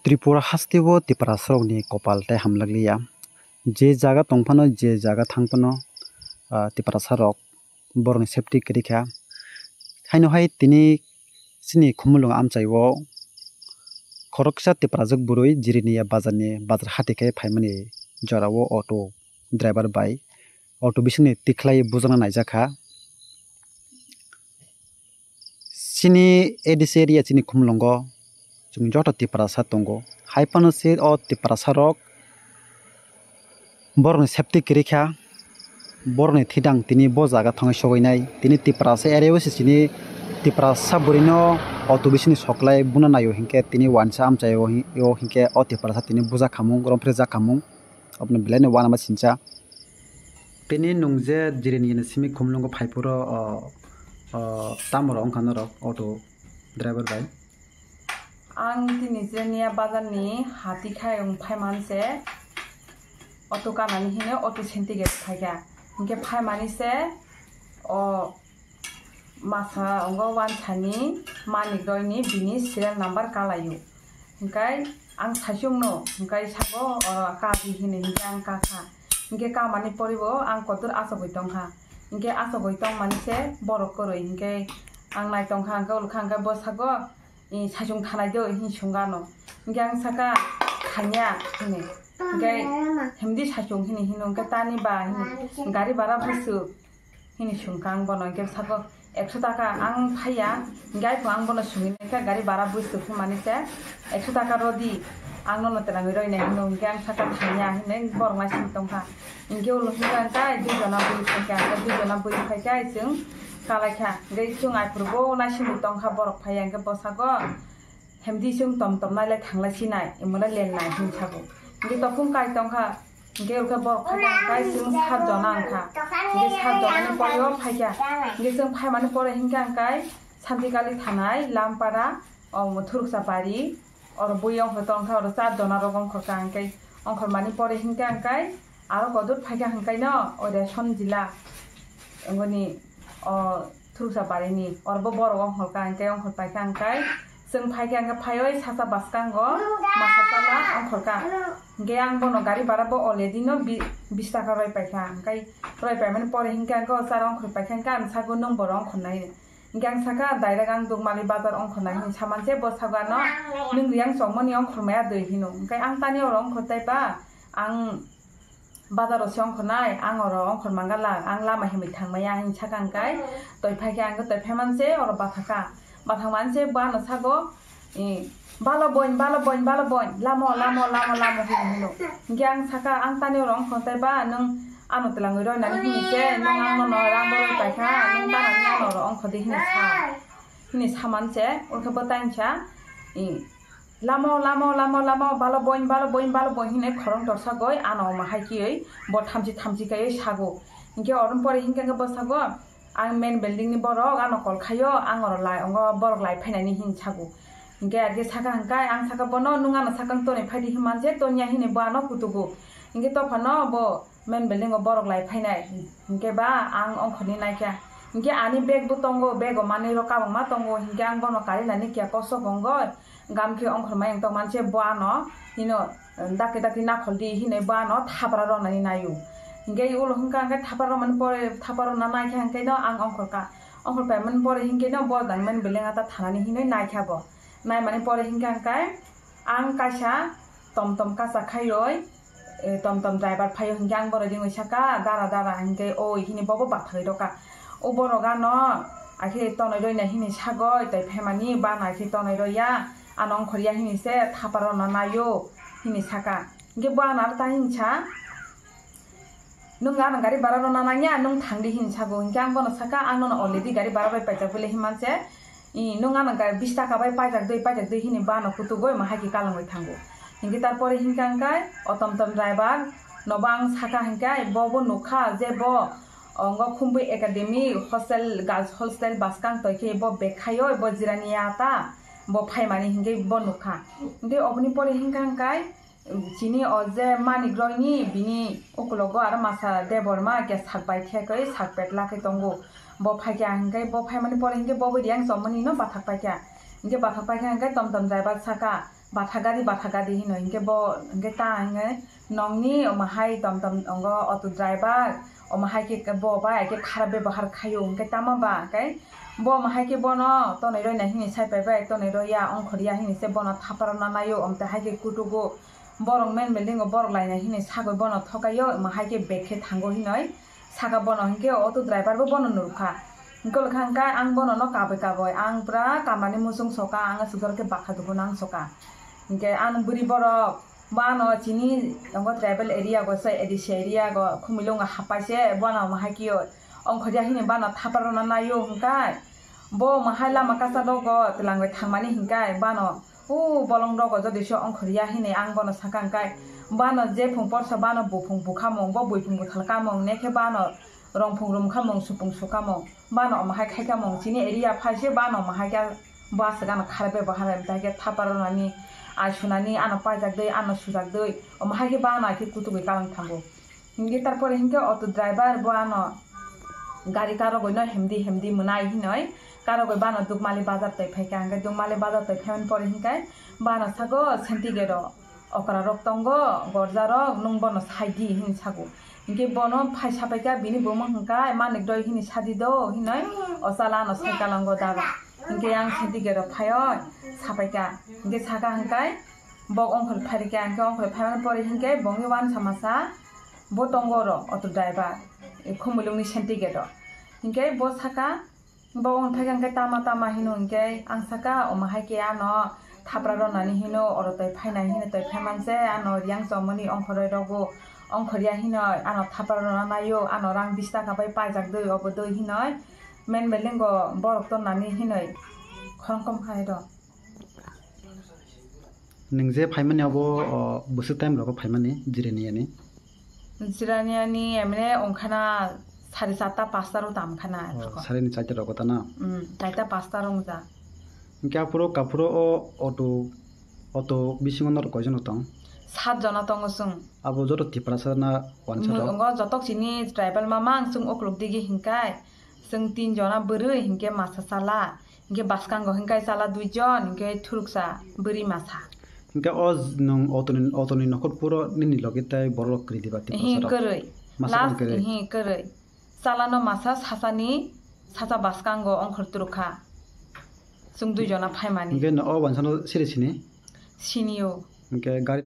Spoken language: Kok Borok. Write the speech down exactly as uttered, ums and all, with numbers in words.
Tripura hasteo Tiprasarokni kopal tei hamlakliya. Je jaga tongphano, je jaga thangphano, ah, Tiprasarok borokni safety kwrwi kha. Haino hai tini chini Khumulwng amchaio khoroksa Tiprajwk bwrwi Jiriniya bazarni bazar hati khe phaimani jorao auto driver bai auto bisingni tikhlai bujana naijak kha. Chini A D C area chini Khumulwngo chwng joto Tiprasa tongo. Hai phano se o Tiprasarok borokni safety kwrwi kha, borokni thidang tini bo jaga thangwi sogwi nai. Tini Tiprasa area o se chini Tiprasa bwrwino auto bisingni soklai buna naio hinkhe tini wansa amchaio hin-, o hinkhe o Tiprasa tini bujakhamung, romphre jakhamung. Obono belai no uanama sincha. Tini nwng je Jiriniya ni simi Khumulwngo phai phuru, o, o, tamo rok wngkha norok auto driver bai? Ang tini Jiriniya bazar ni hati khai wng phai man se auto kanani hino auto senti gate phaikha. Hinkhe phai mani se o masa wngo wansani Manik Roy ni bini serial number kalaio. Hinkhe ang saichung no, hinkhe sago oro kadi hini, hinkhe ang kakha. Hinkhe kamani poribo ang kotor achogwi tongkha. Hinkhe achogwi tongmani se borok kwrwi, hinkhe ang nai tongkha, hinkhe ulkha hinkhe bo sago, "I saichung thanai do," hin sungano. Hinkhe ang saka, "Thangya," hini. Hinkhe, "Himdi saichung," hini hino, hinkhe, "Tani ba," hini, "Gari bara bwswk?" Hini sungkha ang bono, hinkhe sako, "Ekso taka ang phaiya," hinkhe aipho ang bono sungwi naikha, "Gari bara bwswk?" hwnmani se, "Ekso taka rodi, ang nono twlangwi roinai," hino, hinkhe ang saka, "Thangya," hinwi borok naising tongkha. Hinkhe ulo hinkhe ang tai dui jona bui phaikha, hinkhe dui jona bui phaikha, chwng kalaikha, hinkhe chwng aiphurubo naisingwi tongkha, borok phaiya, hinkhe bwskango, "Hemdi chwng tom tom nailai thanglai sinai, emolai lengnai," hin sago. Hinkhe tokung kai tongkha, hinkhe oro khe borok phaikha, hinkhe chwng sat jona wngkha. Hinkhe sat jonani pore o phaikha. Hinkhe chwng phaimani pore hinkhe ang kai Santikali thanai Lampara, o Thuruksa Bari, oro bui ongkhor tongkha, oro sat jona rok ongkhorkha, hinkhe ongkhormani pore hinkhe ang kai aro kodur phaikha, hinkhe no o Reson jila wngoni o Thuruksa Barini, oro bo borok ongkhorkha, hinkhe ongkhor paikha, hinkhe chwng phaikha, hinkhe phaiwi sasa bwskango masa sala ongkhorkha. Hinkhe ang bono gari bara bo already no bi-, bis taka roi paikha, hinkhe roi paimani pore hinkhe ang o sara ongkhor paikha, hinkhe ang sago nwng borok ongkhornai. Hinkhe ang saka, "Direct ang Dukmali bazar ongkhornai," hin samanse, bo sago ano, "Nwng riyang chongmani ongkhormaya doi," hino. Hinkhe ang tani oro ongkhor taiba, ang bazaro se ongkhornai, ang oro ongkhor mangala, ang lama himwi thangmaya, hin saka hinkhe, toi phaikhe ang toi phaimanse oro bathakha. Bathakmanse bo ano sago, "I, balo boin, balo boin, balo boin, lamo, lamo, lamo, lamo," hino, hino. Hinkhe ang saka, "Ang tani oro ongkhor taiba, nwng ano twlangwi roinani hini se, nwng ang nono rang bo roi paikha, nwng tanani ano oro ongkhor di," hini sa. Hini samanse, oro khe bo tangsa, "I, lamo, lamo, lamo, lamo, balo boin, balo boin, balo boin," hini khorang torsa goi, ano omo hai kiyoi, bo thamchi thamchi kaioi sago. Hinkhe oroni pore hinkhe bo sago, "Ang main building ni borok ano call khaio, ang oro lai, ongo borok lai phainani," hin sago. Hinkhe age saka hinkhe ang saka bono, "Nwng ano sakang tonwi phaidi," hinmanse, "Tonya," hinwi bo ano kutugo. Hinkhe tophano bo main building o borok lai phainai. Hinkhe ba ang ongkhorni naikha. Hinkhe ani bag bo tongo, bag o manwi rok kabangma tongo. Hinkhe ang bono karinani kiya kosok ongoi. Gam khe ongkhormai ang tongmanse bo ano hino, "Dakti dakti nakhol di," hinwi bo ano thapra rwnani naio. Hinkhe ulo hwnkha hinkhe thapra rwmani pore, thapra rwna naikha hinkhe no ang ongkhorkha. Ongkhor paimani pore hinkhe no bo dangmani beleng ata thanani hinwi naikha bo. Naimani pore hinkhe hinkhe ang kaisa tom tom kacha khaioi, eh, tom tom driver phaio hinkhe ang bono ringwi saka, "Dara, dara," hinkhe, "Oi," hini bobo bathagwi rokha. O borok ano akhe tonwi roina hini sagoi, tei phaimani bana akhe tonwi roya, ano ongkhorya hini se thapra rwna naio hini saka. Hinkhe bo ano aro ta hini sa, "Nwng ano gari bara rwna nangya, nwng thangdi," hini sago. Hinkhe ang bono saka, "Ang nono already gari bara bai paijak bwle," hinmanse, "I, nwng ano ga-, bis taka bai paijak dui, paijak dui," hini bo ano kutugoi ma hai khe kalangwi thango. Hinkhe tarpore hinkhe ang kai o tom tom driver nobo ang saka hinkhe bo bo nukha je bo ongo Khumbui Academy hostel, girls hostel bwskang toi khe bo bag khaio bo jirani ya ta bo phaimani hinkhe bo nukha. Hinkhe oboni pore hinkhe ang kai chini o je Manik Roy ni bini ukulogo aro masa Debbarma khe sak bai khe koi sak pet la khe tongo. Bo phaikha hinkhe bo phaimani pore hinkhe bo bo riyang chomani no bathak paikha. Hinkhe bathak paikha hinkhe tom tom driver saka, Batha gari, batha gari hino, hinkhe bo, hinkhe ta, hinkhe nongni omo hai tom tom ongo auto driver, omo hai khe bo bai khe kharap bebohar khaio, hinkhe tama ba, hinkhe bo omo hai khe bono tonwi rwna hini sai pai bai, tonwi rwya, ongkhorya hini se bono thaparo na naio, omo twi hai khe kutugo, borok men building o borok laina hini sagwi bono thokaio, omo hai khe bag khe thango hinoi. Saka bono hinkhe auto driver bo bono nurkha. Hinkhe ulo kha hinkhe ang bono no kabui kabui, ang pura kamani muchung soka, ang aswk jora khe bakha dugu nang soka. Hinkhe ang bwrwi borok bo ano chini tongo tribal area go se, A D C area go, Khumulwng o hapai se, bono omo hai khe ongkhorya hini bono thapar rwna naio hinkhe. Bo omo hai lama kasa rogo twlangwi thangmani hinkhe bono O bolong rogo jodi se ongkhorya hinwi ang bono sakha hinkhe, bano jephung porsa bano buphung bukhamung, bo buiphung bwthal kamung, nekhe bano rongphung rumkhamung, supung sukamung, bano omo hai khaikhamung, chini area phaise bano omo hai khe bo aswk ano kharap bebohar hai, omo hai khe thapar rwnani, ai sunani, ano paijak dwi, ano sujak dwi, omo hai khe bano hai khe kutugwi kalang thango. Hinkhe tarpore hinkhe auto driver bo ano gari karogwi no hemdi hemdi mwnai hinoi karogwi bano Dukmali bazar twi phaikha. Hinkhe Dukmali bazar twi phaimani pore hinkhe bano sago Sentigate o okra rok tongo, gorja rok, nwng bono saidi hin sago. Hinkhe bono phai sapaikha bini bumung hinkhe manik doi hini sadi do hinoi o chala ano sai kalango dada. Hinkhe yang Sentigate o phaioi sapaikha. Hinkhe saka hinkhe Bok ongkhor phairikha, hinkhe ongkhor phaimani pore hinkhe bongni uansa masa bo tongo oro auto driver, e, Khumulwngni Sentigate o. Hinkhe bo saka, bo ongkhor phaikha hinkhe tama tama hino hinkhe ang saka, omo hai khe ano thapra rwnani hino, oro twi phainai hino, twi phaimanse ano riyang chomoni ongkhorwi rogo, ongkhorya hino ano thapra rwna naio, ano rang bish taka bai paijak dwi, obo dwi hinoi men building o borok tonnani hinoi khoroknwi khai rw. Nwng je phaimani abo, o, bwswk time rogo phaimani jirani yani? Jirani yani emne ongkhana sari charta pasta ro tam khana. O, ephuko. Sari ni charta rogo ta na? Mm, charta pasta ro wngja. Hinkhe aphuru kaphuru o auto, auto bisingo norok koijon tong? Sat jona tongo chwng. Abo joto Tiprasa na wansa rok? Ngo jotok chini tribal mamang chwng ukluk digi hinkai. Chwng tin jona bwrwi hinkhe masa chala. Hinkhe bwskango hinkhe chala duijon, hinkhe thuruksa bwrwi masa. Hinkhe o nwng auto ni, auto ni nokhor puro nini logi tai borok kwrwi diba Tiprasa rok? Kwrwi. Masa last kwrwi? Hi kwrwi. Chala no masa sasani, sacha bwskango ongkhor turukha. Chwng dui jona phaimani. Hinkhe no o wansano siri sini? Sini o. Hinkhe gari